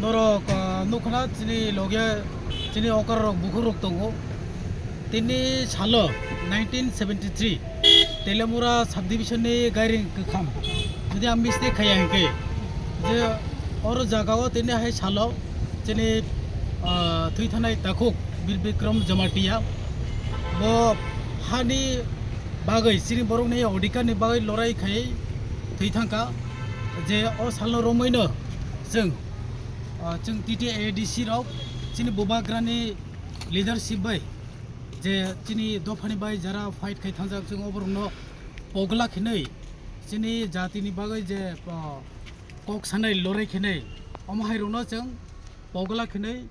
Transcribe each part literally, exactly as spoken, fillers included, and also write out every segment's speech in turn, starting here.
Norok, ah, nukha na chini loge chini okar rok bukhuk rok tongo. Tini salo nineteen seventy three Telemura subdivision ni gairing kwkham, jodi ang mistake khaya hinkhe, je oro jaga o tini hai salo chini, ah, thwi thanai takhuk Bir Bikram Jamatia bo hani bagwi, chini borok ni odhikar ni bagwi lorai khai thwi thangkha, je o salo romwi no chwng, ah, chwng T T A D C rok chini bubagrani leadership bai, je chini dophani bai jara fight khai thangjak, chwng oborokno pogla khinwi chini jatini bagwi je, ah, kok sanai lorai khinwi omo hai rokno chwng pogla khinwi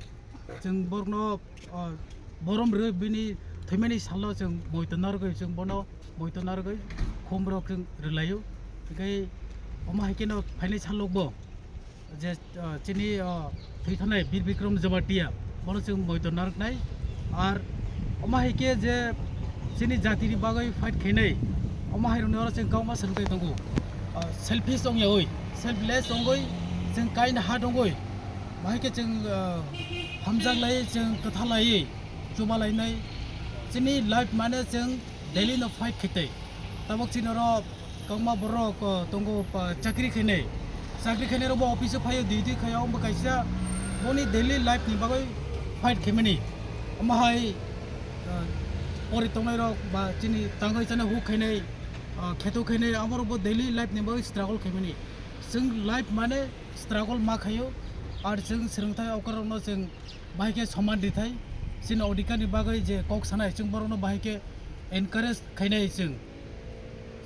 chwng borokno, ah, borom rwi bini thwimani salo chwng moito narwgwi chwng bono moito narwgwi khum rok chwng rwlaio. Hinkhe omo hai kheno phainai salokbo je, ah, chini, ah, thwi thanai Bir Bikram Jamatia bono chwng moito narwknai. Ar omo hai khe je chini jatini bagwi fight khainai, omo hai rokni oro chwng kwbangma swrwngthai tongo. Ah, selfish wngyaui, selfless wngwi chwng kain ha dongwi, bahai khe chwng, ah, hamjak lai, chwng kwtha lai, chuba lainai. Chini life mane chwng daily no fight khaitwi. Tabuk chini oro kwbangma borok, uh, tongo, pa, chakri khainai. Chakri khainai rokbo office o phaio, duty khaio, wngbo kaisa boni daily life ni bagwi fight khaimani. Omo hai, uh, pori tongnai rok ba chini tangwi chana huk khainai, uh, kheto khainai, amo rokbo daily life ni bagwi struggle khaimani. Chwng life mane struggle ma khaio, ar chwng swrwngthai okar rokno chwng bahai khe soman rithai, chini odhikar ni bagwi je kok sanai, chwng borokno bahai khe encourage khainai chwng.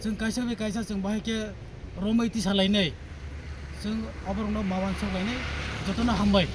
Chwng kaisa bai kaisa chwng bahai khe romwi tisa lainai, chwng oborokno ma uansuk lainai, jotono hambai.